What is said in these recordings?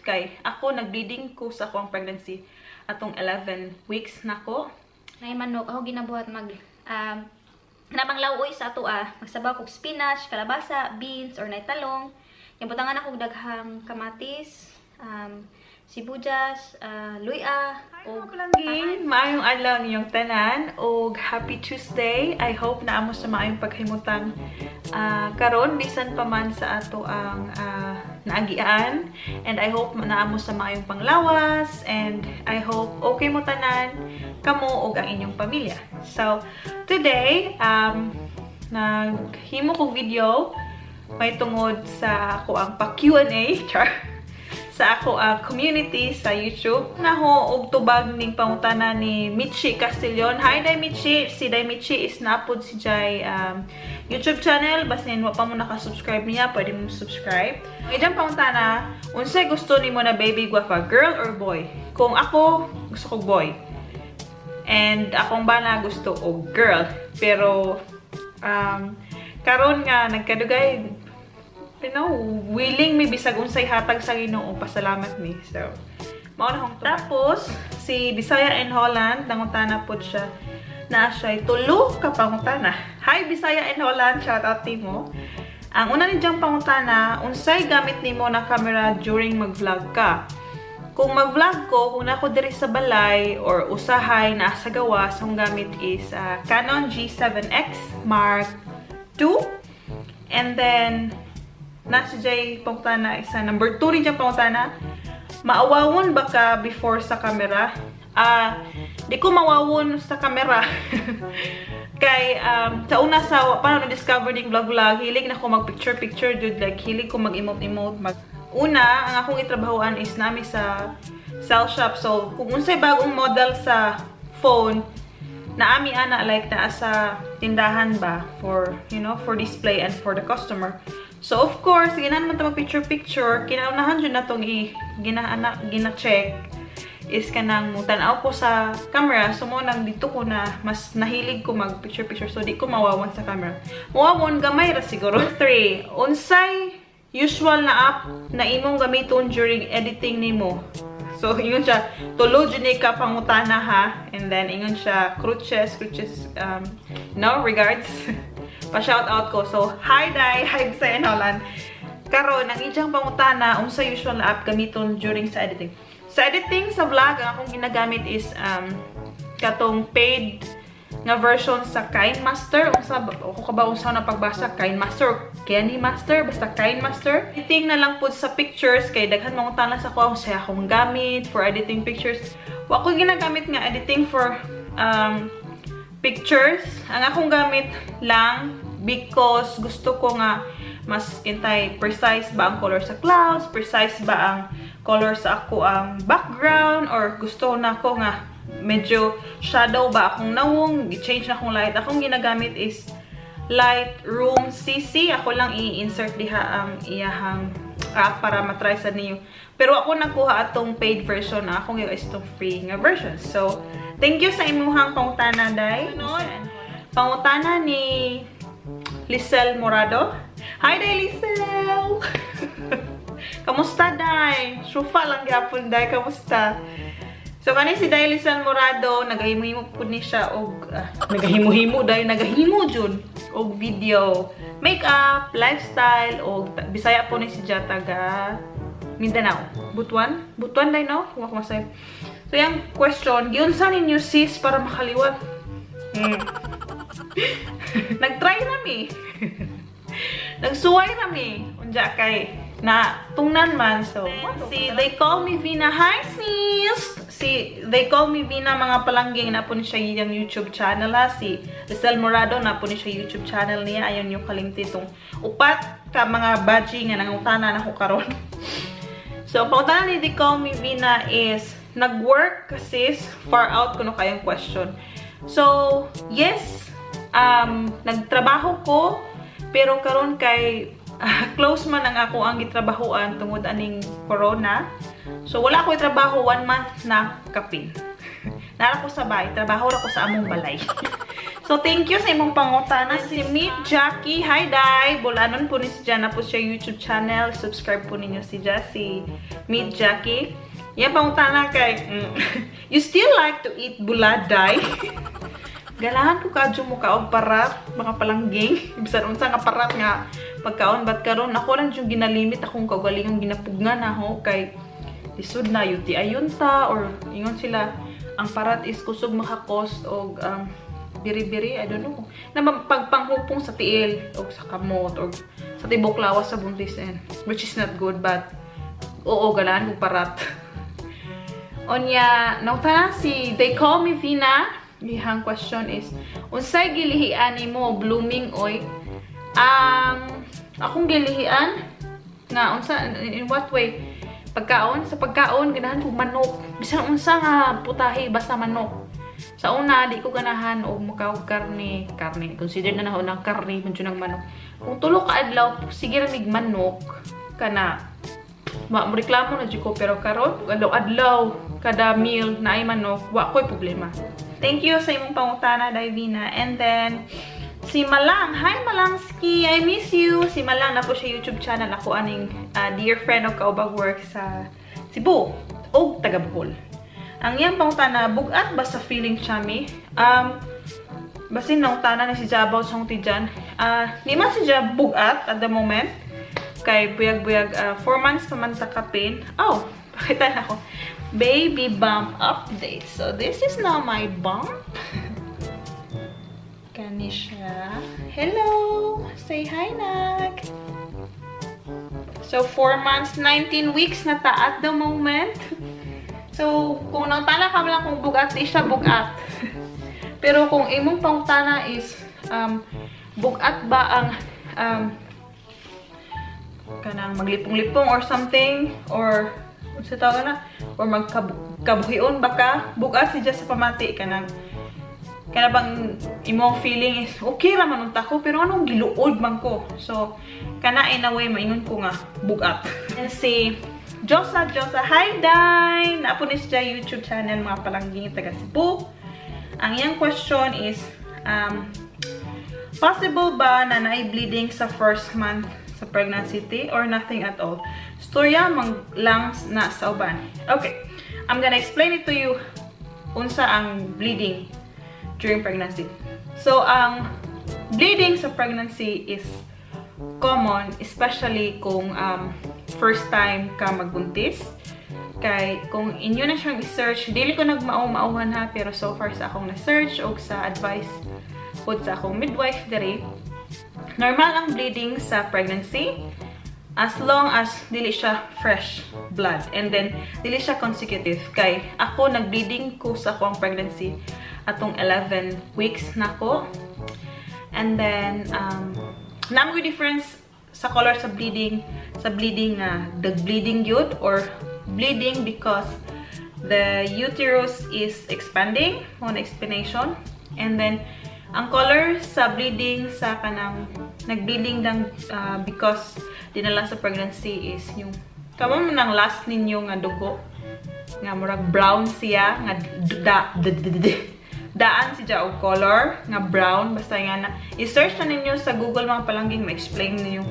Kay ako, nag-bleeding ko sa akong pregnancy atong 11 weeks na ko. Nay manok, ako ginabuhat mag namang lawoy sa ato ah. Magsabaw kog spinach, kalabasa, beans or nay talong. Yang butangan ako daghang kamatis, sibuyas, luya, O og palangging, maayong adlaw ninyong tanan og happy Tuesday. I hope naa mo sa maayong paghimutang karon bisan pa man sa ato ang naagian, and I hope naa mo sa maayong panglawas and I hope okay mo tanan kamo ug ang inyong pamilya. So today, naghimo kog video may tungod sa ako ang pa Q&A, char, sa ako ang community sa YouTube. Naho og tubag ning pangutana ni Michi Castillon. Hi, Day Michi. Si Day Michi is napod si Jai YouTube channel. Basin wa pa mo naka-subscribe niya, pwede mo subscribe. Ang iyang pangutana, unsay gusto nimo na baby, guwafa, girl or boy? Kung ako, gusto ko boy. And akong bana gusto og girl. Pero karon nga nagkadugay, willing mi bisag unsay hatag sa Ginoo, pasalamat mi. So, mao na hong. Tapos si Bisaya in Holland, nangutana pod siya na siya tulo ka pangutana. Hi, Bisaya in Holland, shout out nimo. Ang una niyang pangutana, unsay gamit nimo na camera during mag-vlog ka? Kung mag-vlog ko, kung nako diri sa balay or usahay na sa gawas, akong gamit is Canon G7X Mark II. And then, nasa jay pangutana isa. Number 2 rin diyang pangutana. Maawawon ba ka before sa camera? Ah, di ko mawawon sa camera. Kay sa una sa paano na-discover ning vlog vlog, hilig na ko mag picture picture jud, like hilig ko mag emote emote mag. Una, ang akong itrabahoan is nami sa cell shop. So, kung unsay bagong model sa phone, naami ana, like naa sa tindahan ba for for display and for the customer. So of course, ginahan man ta mag picture picture, kinaunahan jud natong i gina ana gina check is kanang mutan-aw ko sa camera. So mo nang dito ko na mas nahilig ko mag picture picture, so di ko mawawon sa camera. Mawawon gamay ra siguro. 3. Unsay usual na app na imong gamiton during editing nimo? So, ingon siya, tulo jud ni ka pangutana ha. And then, ingon siya, crutches, crutches, no, regards. Pa-shout out ko. So, hi Dai, hi sa Holland. Karon, ang iyang pangutana, unsa usual na app gamiton during sa editing? Sa editing sa vlog, ang akong ginagamit is katong paid nga version sa KineMaster. Unsa ako ka ba unsa na pagbasa, KineMaster or Kenny Master, basta KineMaster. Editing na lang pud sa pictures kay daghan mangutana sa ko sa akong gamit for editing pictures. Wa ko ginagamit nga editing for pictures. Ang akong gamit lang, because gusto ko nga mas kintay precise ba ang color sa clouds, precise ba ang color sa ako ang background, or gusto na ko nga medyo shadow ba akong nawong, i-change na akong light. Akong ginagamit is Lightroom CC. Ako lang i-insert diha ang iyahang app para matry sa ninyo. Pero ako nagkuha atong paid version na akong is itong free nga version. So, thank you sa imuhang pangutana, Day. Pangutana ni Lisel Morado. Hi, Day Lisel! Kamusta, Day? Sufa lang gyapon, Day. Kamusta? So, kani si Day Lisel Morado, nagahimo-himo pud ni siya og nagahimo-himo dahil nagahimo jud og video, makeup, lifestyle og Bisaya po ni si taga Mindanao. Butuan? Butuan day, no? Kung ako masay. So, yung question, giunsa ninyo sis para makaliwat? Nag-try na mi. Nagsuway na mi. Unja kay na tungnan man, so si They Call Me Vina, hi sis, si They Call Me Vina, mga palangging, na po ni siya yung YouTube channel ha. Si Lisel Morado, na po ni siya YouTube channel niya. Ayon yung kalimti itong upat ka mga baji nga nangutana na ko karon. So ang pangutana ni They Call Me Vina is, nag-work ka sis? Far out kuno kayong question. So yes, nagtrabaho ko, pero karon kay close man ang ako ang gitrabahoan tungod aning corona. So wala ko trabaho 1 month na kapin. Naa ra ko sa balay, trabaho ra ko sa among balay. So, thank you sa imong pangutana. Si Meet Jackie. Hi, Dai! Bulanon po ni si Jana po siya YouTube channel. Subscribe po ninyo si Jessie. Meet Jackie. Yan pangutana kay, "You still like to eat bulad, Dai?" Ganahan ko kadyo mo kaog parat, mga palangging. Bisan unsa nga parat nga pagkaon, but karon ako lang yung ginalimit akong kaugalingong ginapugnan ako kay lisod na UTI yun ta or ingon sila ang parat is kusog maka-cause og biri-biri, I don't know. Na pagpanghupong sa tiil o sa kamot or sa tibok lawas sa buntis and which is not good, but oo, ganahan kong parat. Onya, nangutana si They Call Me Vina. Iyang question is, "Unsay gilihian nimo blooming oy?" Ang akong gilihian nga unsa, in what way? Pagkaon, sa pagkaon ganahan kog manok. Bisan unsa nga putahe, basta manok. Sa una di ko ganahan og makaog karne, karne. Consider na nako ng karne medyo ng manok. Kung tulo ka adlaw sige ra mig manok kana ma reklamo na jud ko, pero karon adlaw-adlaw kada meal na ay manok, wa koy problema. Thank you sa imong pangutana, Divina. And then si Malang. Hi, Malangski! I miss you! Si Malang na po siya YouTube channel. Ako aning dear friend og kaubag work sa Cebu og taga Bohol. Ang iyang pangutana, "Bugat ba sa feeling, chami?" Basin nangutana ni si Jabaw sa tiyan. Di man si Jab bugat at the moment. Kay buyag-buyag, 4 months pa man ta kapin. Oh, pakita na ako. Baby bump update. So, this is now my bump. Kani siya. Hello! Say hi, nak! So, 4 months, 19 weeks na ta at the moment. So, kung nangutana ka lang kung bugat, di siya bugat. Pero kung imong pangutana is, bugat ba ang kanang maglipong-lipong or something, or sa tawag na, or magkabuhion ba ka, bugat siya sa pamati, kanang kana bang imong feeling is okay ra man unta ko pero anong giluod man ko. So kana, in a way, maingon ko nga bugat. And si Josa Josa, hi Dai! Naa po ni siya YouTube channel, mga palangging, taga Cebu. Ang iyang question is, "Possible ba na naay bleeding sa first month sa pregnancy ti or nothing at all? Storya man lang na sa uban." Okay, I'm gonna explain it to you unsa ang bleeding during pregnancy. So, ang bleeding sa pregnancy is common, especially kung first time ka magbuntis. Kay kung inyo na siyang i-search, dili ko nagmao-mauhan ha, pero so far sa akong na-search o sa advice pod sa akong midwife diri, normal ang bleeding sa pregnancy as long as dili siya fresh blood and then dili siya consecutive. Kay ako, nag-bleeding ko sa akong pregnancy atong 11 weeks na ko, and then naa moy difference sa color sa bleeding nga the bleeding yun or bleeding because the uterus is expanding, mo na explanation. And then ang color sa bleeding sa kanang nag-bleeding dang because dinala sa pregnancy is yung kamo mo nang last ninyo nga dugo nga murag brown siya nga da, d, d, d, d, daan siya og color nga brown. Basta nga na i-search na ninyo sa Google, mga palangging, ma-explain ninyo.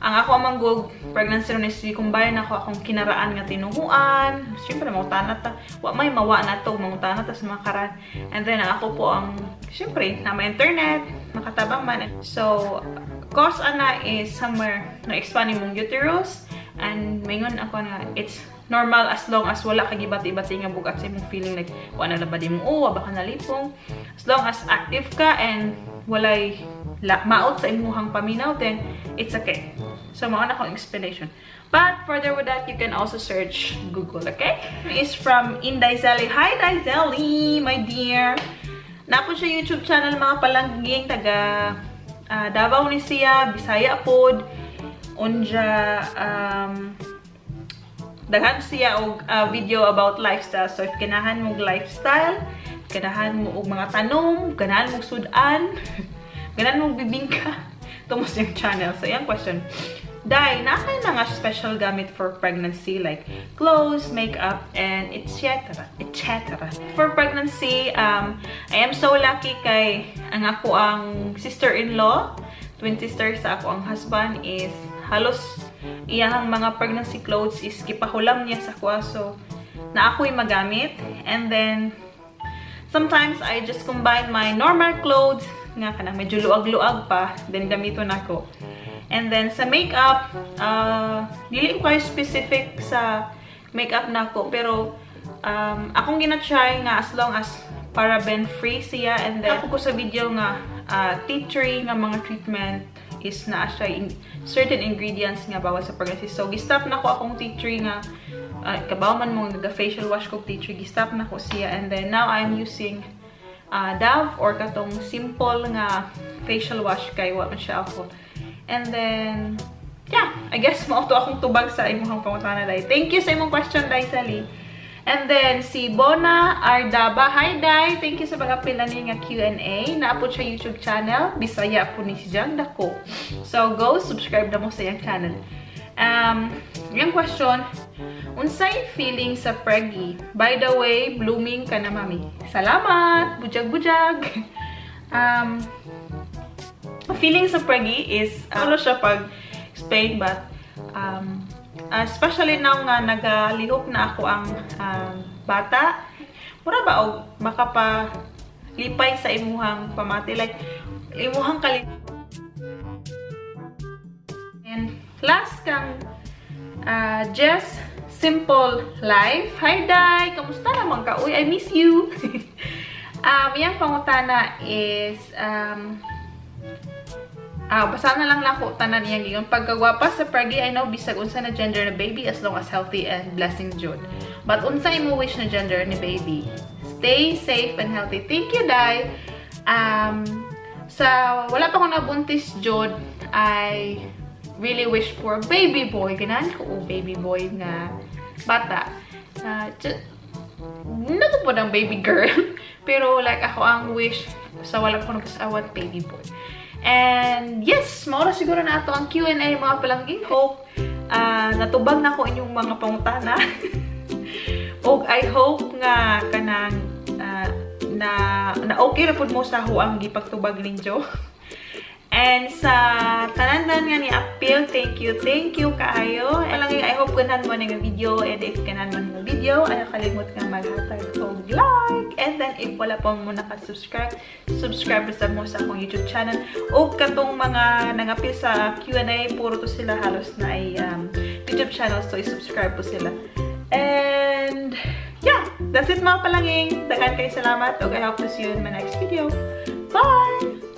Ang ako amang gog pregnancy ron is kumbayan ako akong kinaraan nga tinuhuan. Siyempre mangutana ta, wa may mawa na to, mangutana ta sa mga karan. And then ang ako po ang siyempre na may internet makatabang man. So cause ana is somewhere na expand imong uterus and maingon ako na it's normal as long as wala ka gibati-bati nga bugat sa imong feeling, like wa na labad imong uwa baka nalipong. As long as active ka and walay maot sa imuhang paminaw, then it's okay. So mao na akong explanation, but further with that, you can also search Google. Okay, is from Inday Zeli. Hi, Zeli, my dear. Naa po siya YouTube channel, mga palangging, taga Davao ni siya, Bisaya pod. Unja daghan siya og video about lifestyle. So if ganahan mo og lifestyle, ganahan mo og mga tanom, ganahan mo og sudan, ganahan mo og bibingka, tumos yung channel. So, yung question. Dai, naa kay na nga special gamit for pregnancy like clothes, makeup, and etc. etc. For pregnancy, I am so lucky kay ang ako ang sister-in-law, twin sister sa ako ang husband, is halos iyahang mga pregnancy clothes is gipahulam niya sa akoa. So, naa ako'y magamit. And then, sometimes I just combine my normal clothes nga kanang medyo luag-luag pa, then gamiton nako. And then sa makeup, dili ko kayo specific sa makeup nako, pero akong gina-try nga as long as paraben free siya. And then ako ko sa video nga tea tree nga mga treatment is naa siya in certain ingredients nga bawal sa pregnancy. So gi-stop na ko akong tea tree nga kabaw man mo naga-facial wash ko tea tree, gi-stop na ko siya. And then now I'm using Dove or katong simple nga facial wash kay wa man siya ako. And then, yeah, I guess mao to akong tubag sa imong pangutana, Day. Thank you sa imong question, Day Sally. And then, si Bona Ardaba. Hi, Day! Thank you sa pag-apil ni nga Q&A. Naa po siya YouTube channel. Bisaya po ni si Jang Dako. So, go subscribe na mo sa iyang channel. Yung question, unsay feeling sa preggy? By the way, blooming ka na, mami. Salamat! Bujag-bujag! Feeling sa preggy is, ano siya pag explain, but especially now nga nagalihok na ako ang bata, mura ba og makapalipay sa imuhang pamati, like imuhang kali. And last kang Jess Simple Life. Hi, Dai! Kamusta naman ka? Uy, I miss you! Iyang pangutana is, basa na lang nako tanan iyang giingon. Pagkagwapa sa preggy, I know bisag unsa na gender na baby as long as healthy and blessing jud. But unsa imo wish na gender ni baby? Stay safe and healthy. Thank you, Dai. Sa wala pa ko nabuntis jud, I really wish for a baby boy. Ganahan ko og baby boy nga bata. Not po ng baby girl. Pero like ako ang wish sa wala ko nag-asawa, baby boy. And yes, mao na siguro na ato ang Q&A, mga palanggi. Hope natubag na ko inyong mga pangutana. Og I hope nga kanang na na okay ra pud mo sa ang gipagtubag ninyo. And sa tanan nga ni appeal, thank you kaayo. And lang, I hope ganahan mo ning video, and if ganahan mo ning video, ayaw kalimot nga maghatag og like. And then if wala pa mo naka-subscribe, subscribe sa mo sa akong YouTube channel. O katong mga nangapil sa Q&A, puro to sila halos na ay YouTube channel, so i-subscribe po sila. And yeah, that's it, mga palanging. Daghan kay salamat ug I hope to see you in my next video. Bye!